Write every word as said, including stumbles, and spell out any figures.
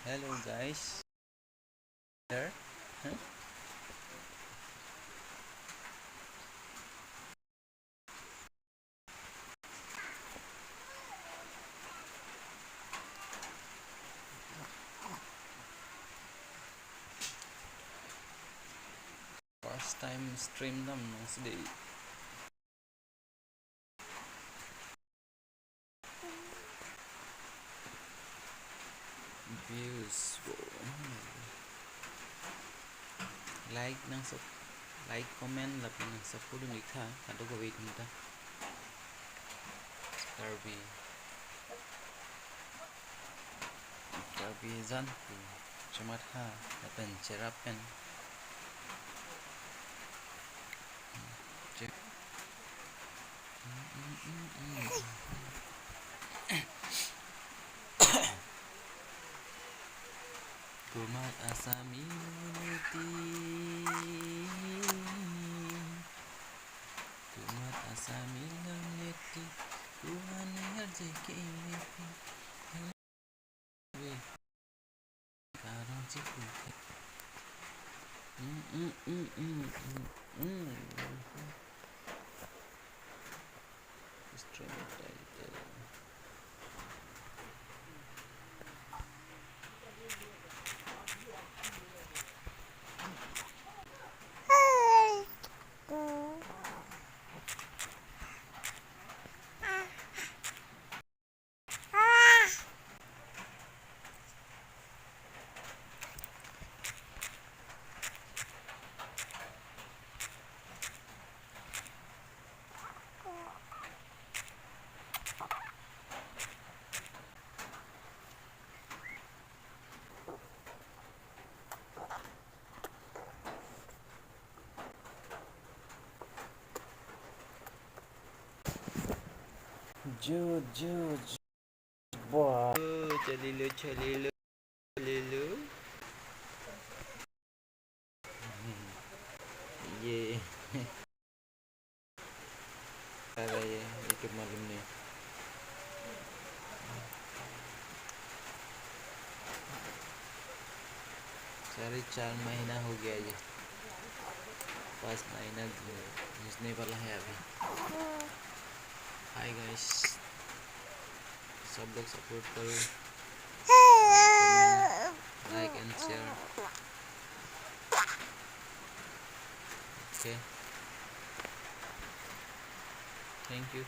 Hello guys. There. Huh? First time stream damnang si dei. Views bo. Like nang sap, like, comment lapen nang support dun ik tha, kadokave atum ta. Karbi, Karbi Zanpu, chematha lapen cherap pen. Che- Komat Assam ilong neti. Komat Assam ilong neti. Tuhan ni arje ke neti. Karong cipu. Mm, mm, mm, mm, mm, mm. Stream title. Jo, jo, jo. Wah. Oh, chalilo, chalilo, chalilo. Ye. Ala ye, itu malum ni. साढ़े चार महीना हो गया ये। पाँच महीना घुसने वाला है अभी। Hi guys, सब लोग support करो, like and share। Okay, thank you।